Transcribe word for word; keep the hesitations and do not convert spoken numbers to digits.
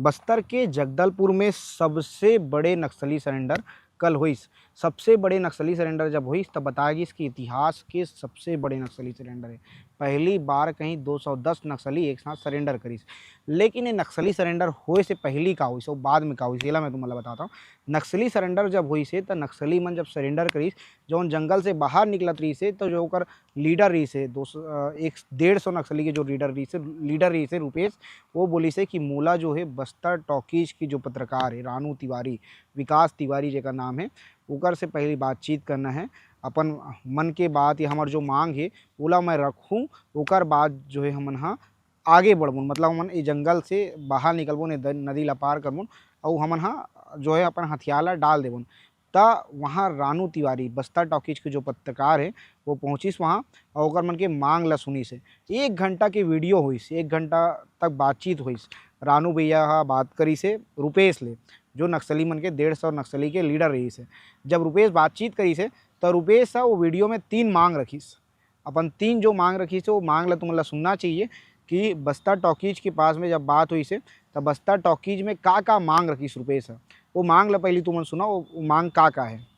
बस्तर के जगदलपुर में सबसे बड़े नक्सली सरेंडर कल होइस। सबसे बड़े नक्सली सरेंडर जब होइस, तब बताया गिस कि इतिहास के सबसे बड़े नक्सली सरेंडर है। पहली बार कहीं दो सौ दस नक्सली एक साथ सरेंडर करिस। लेकिन ये नक्सली सरेंडर होए से पहली का होइस और बाद में का होइस, एला मैं तुमन ला बताता हूँ। नक्सली सरेंडर जब होइस हे, त नक्सली मन जब सरेंडर करिस, जौन जंगल से बाहर निकलत रहिस हे, तो जो ओकर लीडर रहिस हे, दो सौ, अ, एक, डेढ़ सौ नक्सली के जो लीडर रहिस हे, लीडर रहिस हे रुपेश, वो बोलिस हे कि मोला जो है बस्तर टॉकीज की जो पत्रकार है रानू तिवारी, विकास तिवारी जेकर नाम है, ओकर से पहली बातचीत करना है। अपन मन के बात या हमर जो मांग है, ओला मैं रखूं, ओकर बाद जो है हमन हा आगे बढ़बुन, मतलब हमन ए जंगल से बाहर निकलबुन, ए द-, नदी ला पार करबुन, अउ हमन हा जो है अपन हथियार ला डाल देबुन। त वहाँ रानू तिवारी, बस्तर टॉकीज के जो पत्रकार है, वो पहुँचिस वहाँ और ओकर मन के मांग ला सुनिस हे। एक घंटा के वीडियो होइस, एक घंटा तक बातचीत होइस। रानू भैया हा बात करिस हे रुपेश ले, जो नक्सली मन के डेढ़ सौ नक्सली के लीडर रहिस हे। जब रुपेश बातचीत करिस हे, त रुपेश हा वो वीडियो में तीन मांग रखिस। अपन तीन जो मांग रखिस हे, वो मांग ला तुमन ला सुनना चाहिए कि बस्तर टॉकीज के पास में जब बात होइस हे, त बस्तर टॉकीज में का का मांग रखिस रुपेश हा। वो मांग ला पहली तुमन सुना, वो, वो मांग का का है।